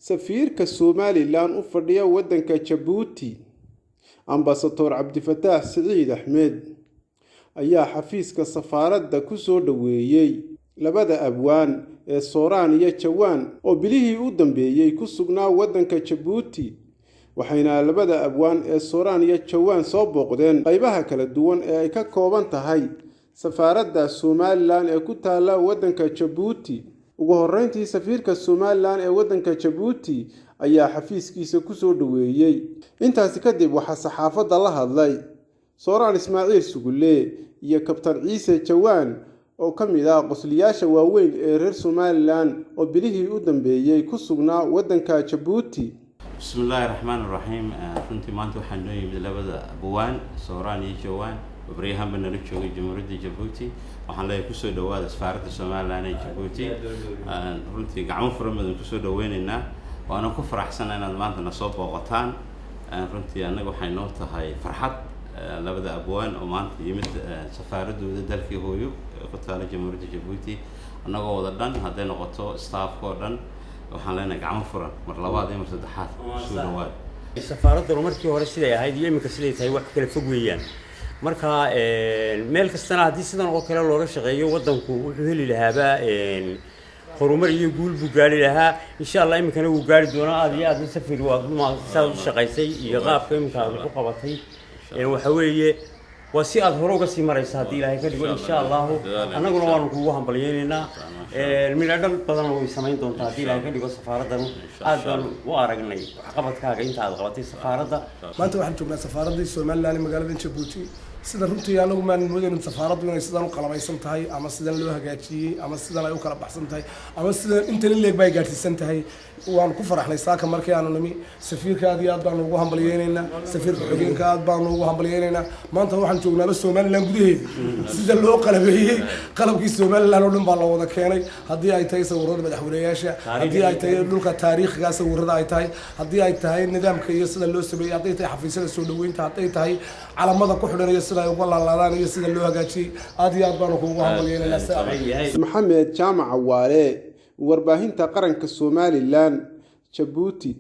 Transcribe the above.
Safiirka Somalilan u fadhiya waddanka Jabuuti, Ambasador Cabdifataax Siciid Axmed, ayaa xafiiska safaaradda ku soo dhoweeyey labada abwaan ee Sooraan iyo Jawaan oo bilihii u dambeeyey ku sugnaa waddanka Jabuuti, waxayna labada abwaan ee Sooraan iyo Jawaan soo booqdeen qaybaha kala duwan ee ay ka kooban tahay safaaradda Somalilan ee ku taalla waddanka Jabuuti. Ugu horreyntii, safiirka Somalilan ee waddanka Jabuuti ayaa xafiiskiisa ku soo dhoweeyey. Intaasi kadib waxaa saxaafadda la hadlay Sooraan Ismaaciil Sugulle iyo Kabtan Ciise Jawaan oo ka mid ah qosliyaasha waaweyn ee reer Somalilan oo bilihii u dambeeyey ku sugnaa waddanka Jabuuti. Bismi illaahi raxmaan raxiim. Runtii maanta waxaa noo yimid labada abwaan, Sooraan iyo Jawaan, oo baryahanba nala joogay Jamhuuriyadda Jabuuti. Waxaan leeyahay, kusoo dhawaada safaaradda Somalilan ee Jabuuti. Runtii gacmo furan badan kusoo dhaweyneynaa, waana ku faraxsana inaad maanta na soo booqataan. Runtii annaga waxay noo tahay farxad labada abwaan oo maanta yimid safaaradooda dalkii hooyo ee ku taala Jamhuuriyadda Jabuuti. Annagoo wada dhan, hadday noqoto staffka oo dhan, waxaan leenahay gacmo furan mar labaad iyo mar saddexaad kusoo dhawaad. Safaaradanu markii hore siday ahayd iyo iminka siday tahay wax kala fog weeyaan. Marka meel kastana haddii sidan oo kale looga shaqeeyo, waddanku wuxuu heli lahaaba horumar iyo guul buu gaari lahaa, insha Allah. Iminkana wuu gaari doonaa. Aada iyo aad, safir, waa saad u shaqaysay iyo qaabka iminka aad ku qabatay, waxa weeye waa si aad hore uga sii maraysa, haddii Ilaahay ka dhigo, insha Allahu. Annaguna waanu kugu hambalyeynaynaa. Midho dhal badanna way samayn doontaa, haddii Ilaahay ka dhigo. Safaaraddan aad baanu u aragnay waxqabadkaaga inta aad qabatay safaaradda. Maanta waxaan joognaa safaaraddii Somalilan ee magaalada Jabuuti. Sida runtii anagu maan moodaynin safaaraddu inay sidan u qalabaysan tahay, ama sidan loo hagaajiyey, ama sidan ay u kala baxsan tahay, ama sidan intan in leeg ba ay gaadhsiisan tahay. Waan ku faraxnay saaka markii aanu nimi. Safiirka aad iyo aad baanu ugu hambalyeynaynaa, safiirka xogeenka aad baanu ugu hambalyeynaynaa. Maanta waxaan joognaaba Somaliland gudaheeda. Sida loo qalabeeyey, qalabkii Somaliland oo dhan baa la wada keenay, haddii ay tahay sawirada madaxweyneyaasha, haddii ay tahay dhulka taariikhiga sawirada ay tahay, haddii ay tahay nidaamka iyo sida loo sameeyey, hadday tahay xafiisyada soo dhaweynta, hadday tahay calamada ku xidhan iyo sida ay uga laalaadaan iyo sida loo hagaajiyey. Aad iyo aad baanu kuugu hambalyeynaynaa. Maxamed Jaamac Waale, warbaahinta qaranka Somalilan, Jabuuti.